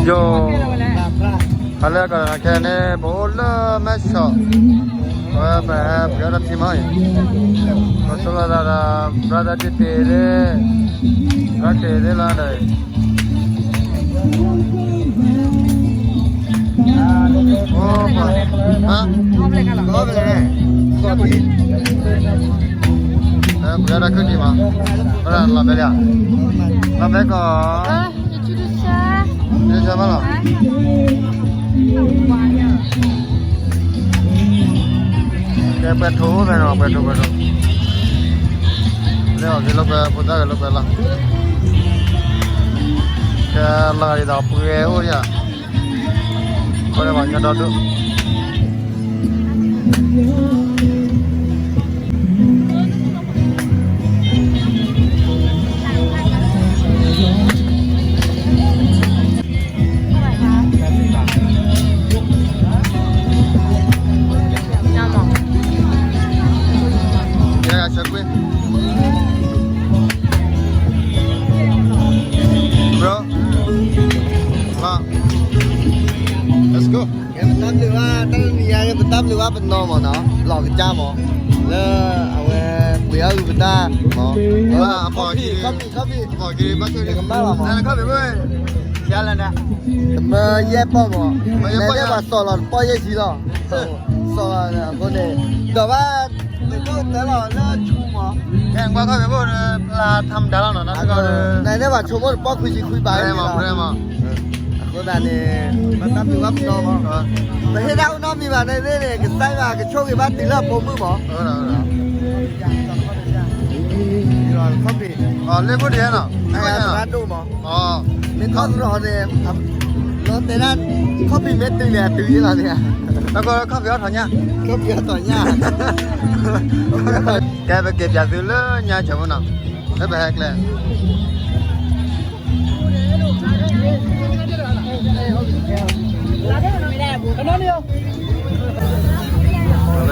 ယိၤ, ဟါလၢကီးခဲန့ၣ် ပအိၣ်လၢမဲၢ်ဆီး, အဝဲပဟဲပှ့ၤအီၣ်တၢ်ဖံမီၢ်အံၤ, ပတိၢ်လိာ်သးဒီး brother တ့တ့သ့ၣ်, ဘၣ်တ့သ့ၣ်လီၤဒီး, အိၣ်ပှၤ, ဟါ, ပှ့ၤအီၣ်တၢ်ခုၣ်ထံမး, လီၤဖဲလံ, လီၤဖဲကီး ကဲ ပှဲၤထိးအိၣ်ဖဲနီၤ, ပှဲၤထိး ပှဲၤထိး, လၢအီၤက့ၤလိာ်ကွဲ ဖိသၣ်ဂဲၤလိာ်ကွဲလီၤ, ကဲ လီၤဂာ်ဒ်သိးပှဲၤအိၣ်ယၤ, ပှဲၤဝဲညီဒီဒူၣ် ယၤဆၢကွ့ၢ် bro, let's go. ကဲ ပတၢ်ဘျုးဘၣ် တၢ်နံၤညါ ပတၢ်ဘျုးဘၣ်ပနီၢ်မးနီၤ လီၤကစၢ်မး လၢအဝဲ ပှ့ၤအီၣ်ဂုၤပတၢ်မး အပီၢ်ခံ ခီၣ်ဖံး ခီၣ်ဖံး ကမၣ်လီၤမး ခီၣ်ဖံး ကမၢယဲၢ်ပီၢ်မး နဲဒၣ်ပှၤစီၤလီၤတပီၢ်ယဲၢ်ဆံလီၤ စီၤလီၤအဃိန့ၣ် ဒီးဘၣ် သုးခိၣ်တၢ်လီၤလၢဆူမး ခဲအံၤကွၢ်ခီၣ်ဖံးဖိ ပျၢ်ထါမတၤလီၤနီၤ တၢ်ကီဒီး နဲဒၣ်ပှၤဆိကမိၣ်တပီၢ်ခွံဆံခွံဘးမး အဃိသတးန့ၣ် ပတၢ်ဘျုးဘၣ်ပနီၢ်မး ပဟ့ၣ်တၢ်အူနီၢ်မံၤဘၣ်န့ၣ်သ့ၣ်န့ၣ် ကစၢ်ယွၤကဆိၣ်ဂ့ၤဘၣ်တုၤလၢအပိာ်မုၣ်မး ခီၣ်ဖံး လၢခိၣ်ဒံးနီၤ သရၣ်ဒိၣ်မး မ့ၢ်ခီၣ်သရၣ်န့ၣ် လီၤတဲဒၣ် ခီၣ်ဖံးမ့ၢ်တုၤန့ၣ် အတုၤယ့ၢ်လီၤန့ၣ် ခီၣ်ဖံးအီၣ်ထီၣ်ညၣ် ခီၣ်ဖံးအီၣ်ထီၣ်ညၣ် ကဲ ပက့ၤပၠးသုလၢညါဆၢမနီၤ လၢပဟဲကျ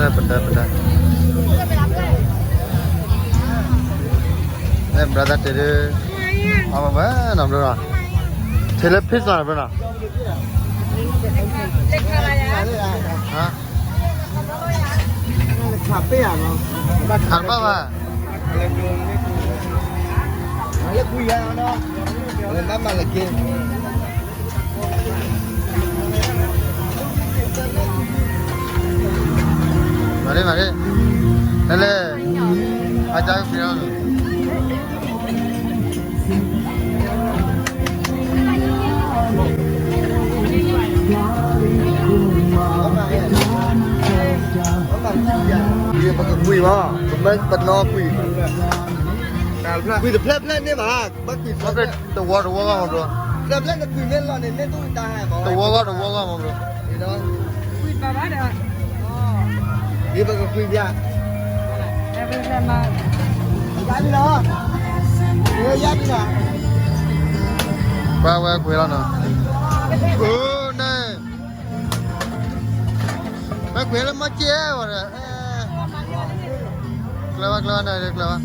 ဲ ပတၢ် ပတၢ် အဲ brother တဲဒၣ် အဝဲဝဲနီၤ bro နီၤ ထံလၢ peace နီၤ bro နီၤ ဟါ ခးဘၣ်ဘၣ် လၢကွံာ်ယါနီၤ လၢဘၣ်မၤလၢက့ မၤရ့ မၤရ့ လဲၤလဲၤ အကါက့ၤနီၤ ပကကွံာ်မး ပမ့ၢ်ပနီၢ်ကွံာ် ကွံာ်တဖျၢၣ်ဖျၢၣ်န့ၣ်ဘၣ် ဘၣ်ကွံာ်တဖျၢၣ် တဝီတဝီဂီၢ်မး bro တဖျၢၣ်နကွံာ်မ့ၢ်လီၤန့ၣ် မ့ၢ်ဒိၣ်တၢ်ဟဲမး တဝီဂီၢ်တဝီဂီၢ်မး bro ကွံာ်ဘၣ်ဘၣ်ဒီး ဒ်ပကကွံာ်ပၠး ယါဒ်လီၤ ယါဒ်လီၤ ပှၤဝဲကွံာ်လီၤနီၤ အိၣ်န့ၣ် မ့ၢ်ကွံာ်လၢမီၢ်ကဲဝဲဒီး ကျၢၤဘၣ် ကျၢၤဘၣ်န့ၣ် ကျၢၤ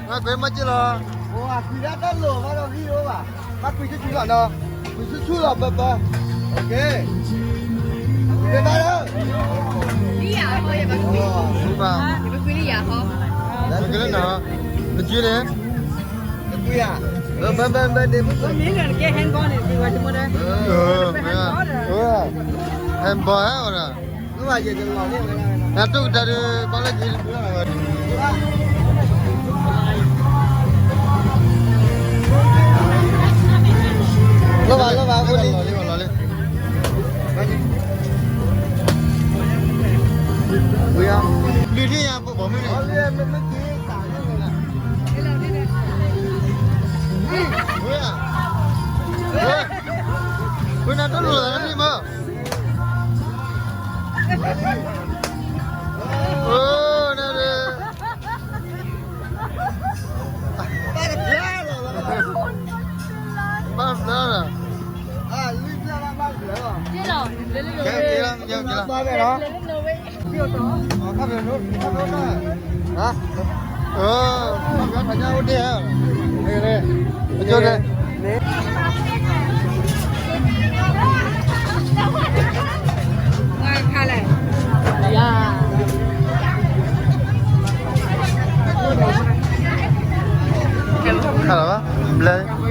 ဘၣ် မ့ၢ်ကွံာ်မီၢ်ကဲလီၤ ကွံာ်ဒၣ်တၢ်လိၤဘၣ်ဒီးဂံၢ်အိၣ်ဘၣ် ဘၣ်ကွံာ်ဆူၣ်ဆူၣ်လီၤနီၤ ကွံာ်ဆူၣ်ဆူၣ်လီၤပၢပၢ OK ကွံာ်ဘၣ်လၢ လံယၤဟီ ယဘၣ်ကွံာ် ယဘၣ်ကွံာ်လံယၤဟီ နကလၢနီၤ နကလၢန့ၣ် နကွံာ်ဧါ ဘၣ်ဘၣ်ဘၣ်န့ၣ် မ့ၢ်ကဲ handball န့ၣ် ကွံာ်ဝဲတမူတၢ် handball ဟဲဝဲဒၣ် နတူၢ်ကတၢၢ်ဒီး ဘၣ်လၢက့ၤ လီၤဘၣ်လီၤဘၣ် အိၣ်လံ လီၤလံ ဝံၤ လွံၢ်ထံၣ်ညါ ပိာ်ပိာ်မုၣ်န့ၣ် ဝံၤ ဝံၤ ဝံၤနတူၢ်လိာ်သးန့ၣ်မး အိၣ် နၤဒီး ဘၣ်ဖျါလီၤ ကဲ ကဲလီၤ ကဲ ကဲလီၤ ဟါ အိၣ် ခါလီၤဘၣ် ဘျဲ မၤန့ၣ် မၤန့ၣ်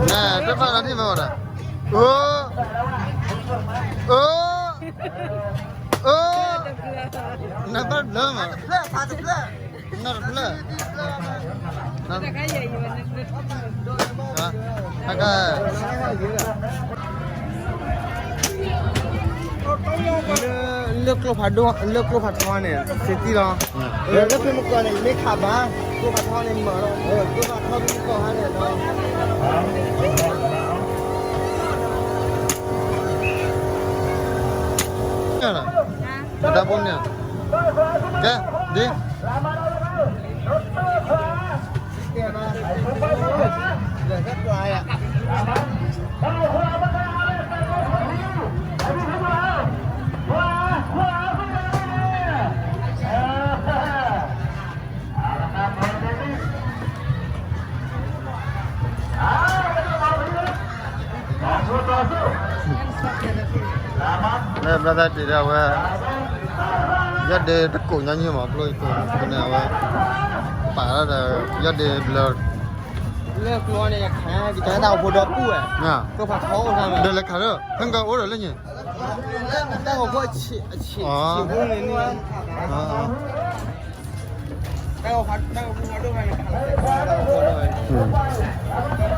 နတဘၣ်လီၤထံၣ်မၤဝဲဒၣ်, အိ, အိ, အိ, နဘၣ်ဘျၢမး, နတဘျၢ, နက လၢကျိဖးဒိၣ် လၢကျိဖးထီန့ၣ် စ့တံၢ်လီၤ, လၢဖဲမကီၢ်န့ၣ် မ့ၢ်ခးဘၣ် ကျိဖးထီန့ၣ်မၤလီၤ, ကျိဖးထီမ့ၢ်ကီၢ်ဟါန့ၣ်လီၤ, တၢ်ဖိန့ၣ်, ကဲ, ဒ် လၢဘျီတၢ်တ့ၢ်ဒီးအဝဲ, ယီၢ်ဒ့တကိးညီနုၢ်မး ကျိတကိးန့ၣ် အဝဲ, ပာ်လီၤဒီး ယီၢ်ဒ့ဘျၢ, လၢကျိန့ၣ် ယခးကတၢၢ်တၢ်အိၣ်ဖှိၣ်ဒီပုၢ်ဝဲ, ကျိဖးထီအိၣ်တၢ်မး, ဒီးလဲၤခးလၢ ဖဲကအိၣ်ဒီးလၢညါ, တၢ်အိၣ်ဖှိၣ်အဆံး, အဆံး, အဆံးဖိန့ၣ်န့ၣ်, တဝံၤလီၤဘိးဘိးနီၤ, ဒီး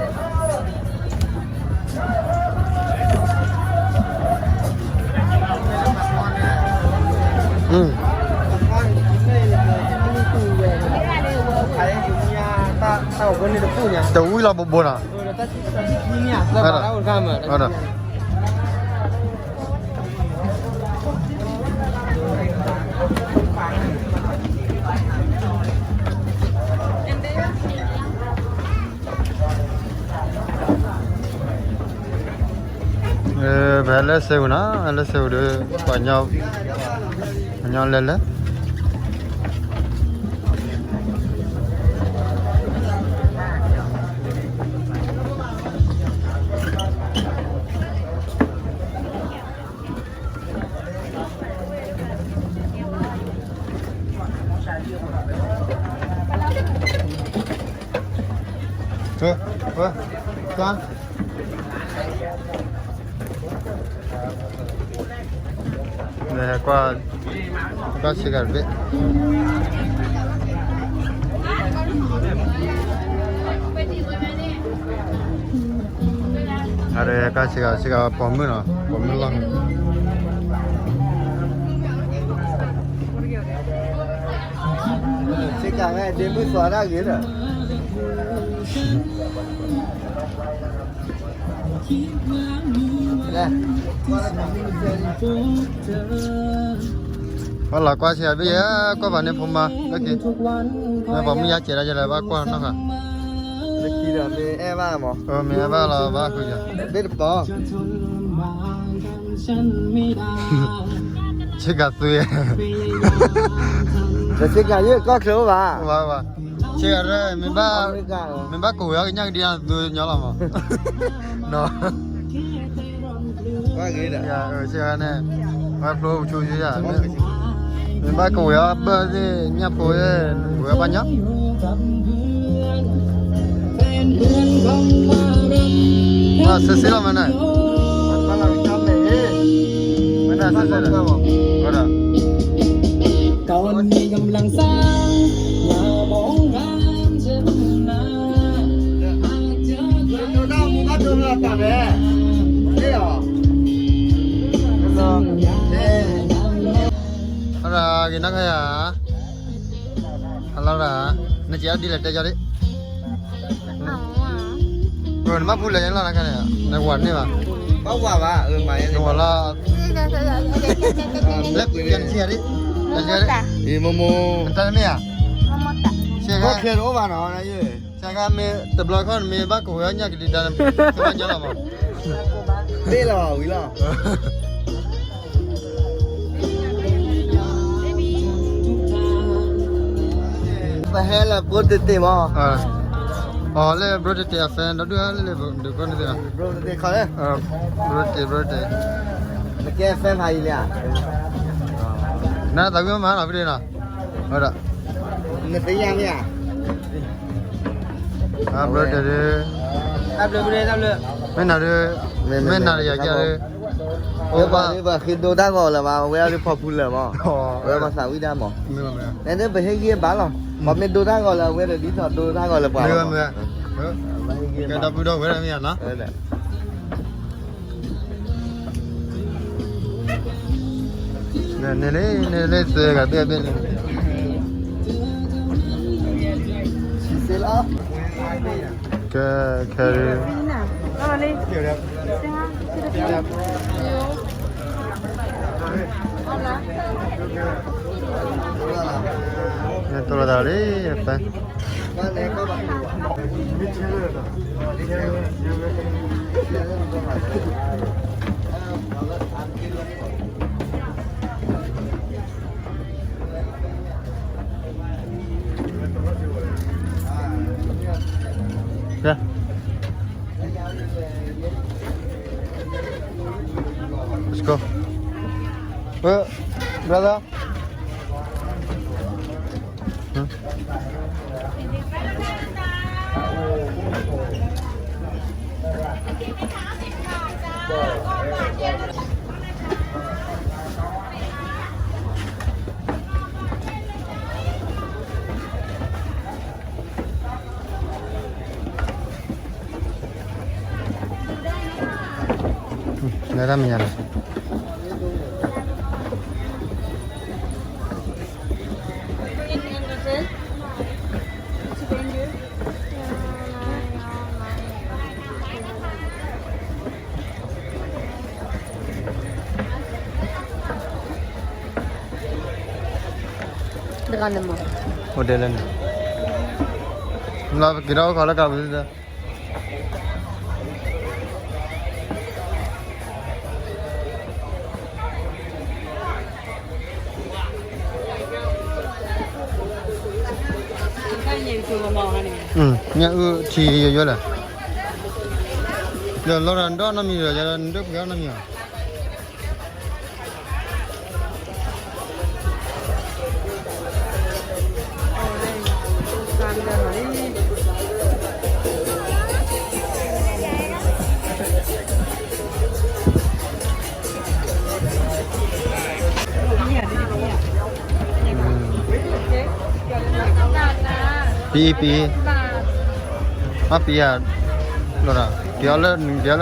ပဟဲလၢစဲဝူၤနီၤ, ဟဲလၢစဲဝူၤဒီး ပှၤကညီလဲၤလၢ ကွၢ်, ကွၢ်ဆ့ကၤတဘ့ၣ်, အကွၢ်ဆ့ကၤ ဆ့ကၤပိာ်မုၣ်နီၤ, ပိာ်မုၣ်လီၢ်, ဆ့ကၤဒ့မုၣ်သွါတၢ်ဂ့ၤဒီး ဘၣ်လီၤကွၢ်ဆံးအဘ့ၣ်ယဲ, ကွၢ်ဘၣ်န့ၣ်ဖိမါလၢက့ၤ, မ့ၢ်ပှၤမုၢ်ယါစဲးဒၣ်ယဲလၢဘၣ်ကွၢ်နီၢ်ဃာ်, လၢခံဒီးမ့ၢ်အဲၣ်ဘၣ်မး, မ့ၢ်အဲၣ်ဘၣ်လီၤဘၣ်ဃုယၤ, ဘ့ၣ်တပီၤ, ဆ့ကၤသွံ, ဆ့ကၤယဲကီၢ်ချၢအိၣ်ဘၣ်, ဆ့ကၤ, မ့ၢ်ဘၣ်ကဝဲၤအီၤကညၣ်ကဒံအသူညီလီၤမး, ဆ့ကၤန့ၣ်, ဝဲဖျိပဆူယၤ, မ့ၢ်ဘၣ်ကဝဲၤအီၤဘၢၣ်သ့ၣ်ညၣ်ဖိသ့ၣ်, ဝဲဘၣ်ညီ ဆ့ဆ့လီၤမ့ၢ်န့ၣ်, မ့ၢ်န့ၣ်ဆ့ဆ့လီၤ, ဒီး အဂ့ၤနီၢ်ခါယၤ, အလီၤရၤ, နကဲအဒ်လဲၣ်တဲယၤဒ် နဘၣ်ဖူလဲၤညါလီၤနခါန့ၣ်, နဝၤန့ၢ်ဘၣ်, ဘၣ်ဝၤဘၣ်, နဝၤလီၤ, လၢ ပြန်ချီရ ပြန်ချီရ, မမ, နတၢ်တမ့ၢ်ဧါ, ဆဲခါ, ဆဲခါမ့ၢ်တဘျီခီၣ်နမ့ၢ်ဘၣ်ကိးဝဲညၣ်ကဒံဒါ, သ့ၣ်ညါလီၤမး, သ့ၣ်လီၤဝံၤလီၤ. ပဟဲလၢ ဘိတတ့ၢ်မး, အီၤလၢ ဘိတတ့ၢ်အ fan ဒီးဒုၣ်ဟဲလၢလၢဒုးကီၢ်န့ၣ်သ့ၣ်, ဘိတတ့ၢ်ခီလဲၣ်, ဘိတတ့ၢ်, ဘိတတ့ၢ်, နကဲ fan ဖးယံၤလံဧါ, နသးဝံၣ်မးနီၤဖဲန့ၣ်နီၤ, ဝဲဒၣ်, နသ့ၣ်ညါမ့ၢ်ဧါ, ဘိတတ့ၢ်, တၢ်ဘျုး, မ့ၢ်နၤဒုး, မ့ၢ်နၤဒုးယၤကဲဒုး, ပှၤဃ့ဒိတၢ်ဂီၤလၢၤဘၣ်, အဝဲအီၤဒုးဖီဖူလၢာ်မး, အဝဲပှၤသးဝံၣ်တၢ်မး, နဒုးပဟ့ၣ်ဂံၢ်ဘါလီၤ, ပှၤမ့ၢ်ဒိတၢ်ဂီၤလၢအဝဲဒီးဒ်သိးဒိတၢ်ဂီၤလၢပှၤလီၤ, ကဲဒီပုၢ်ဒီဝဲၢ်မ့ၢ်ဧါနီၤ. န့ၣ်လၢ, န့ၣ်လၢသၢဂၤဘ့ၣ်ဘ့ၣ်န့ၣ်, ကဲ, ခဲ, န့ၣ်တိၢ်လီၤသးလံ, အဖဲ ကဲ, let's go, ဝဲ, brother. လဲၤတၢ်မ့ၢ်ညါန့ၣ်, တဂၤန့ၣ်မး, အိၣ်ဒဲးလၢန့ၣ်, လၢပက့ၤထီၣ်အိၣ်ခိးလၢကးပူၤ, ညၣ်အုၣ်ထံယိယိလဲၣ်, ဒီးလီၤဒီးနဒိၣ်နီတမံၤဒီး ယၤဒီးနဒိၣ်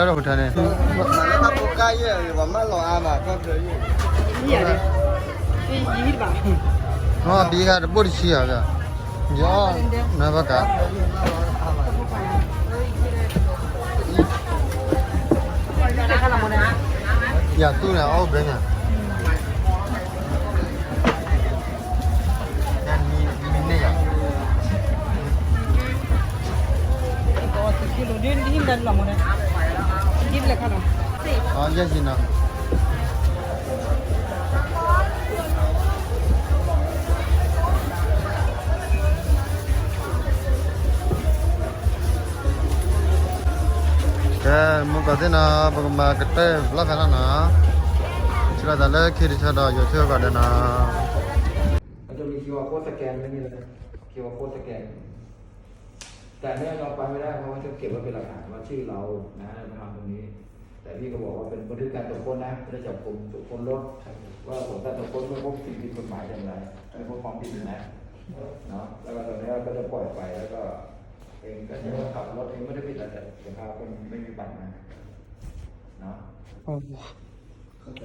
ပှဲၤနီတမံၤဧါ. ပံပံ, မ့ၢ်ပံဧါ, လီၤဒီး က့ၤအီၣ်လၢ က့ၤအီၣ်လၢ hotel န့ၣ်, မ့ၢ်ပံဧါ တဘိၣ်တဆံဧါ, ယအီၣ်နဘၣ်ကး, ယၤသူၣ်န့ၣ် အီၣ်ဘဲညါ အီၣ်ယဲၢ်ဆံနီၤ. ကဲ မုၢ်ကီၢ်သ့ၣ်နီၤ ပကမၤကတၢၢ်ဘျီဖဲလီၤနီၤ. ဆၢလီၤသးလၢခံတဆၢဒီး ယိၤထၢၣ်ဂီၤဒီးနီၤ. มันจะมี คิวอาร์ โค้ดสแกนไว้นี่เลย คิวอาร์ โค้ดสแกน แต่อันเนี้ยเราไปไม่ได้ เพราะว่าจะเก็บไว้เป็นหลักฐานว่าชื่อเรานะ เราทำตรงนี้ แต่พี่ก็บอกว่าเป็นบันทึกการตรวจค้นนะ ไม่ได้จับกุม ตรวจค้นรถ ว่าผลการตรวจค้นไม่พบสิ่งผิดกฎหมายอย่างไร ไม่พบของผิดอย่างไร เนาะ แล้วก็ตอนนี้ก็จะปล่อยไป แล้วก็เองก็จะขับรถเองไม่ได้ผิดอะไร แต่เพียงแค่ว่าคนไม่มีบัตรมา เนาะ เข้าใจ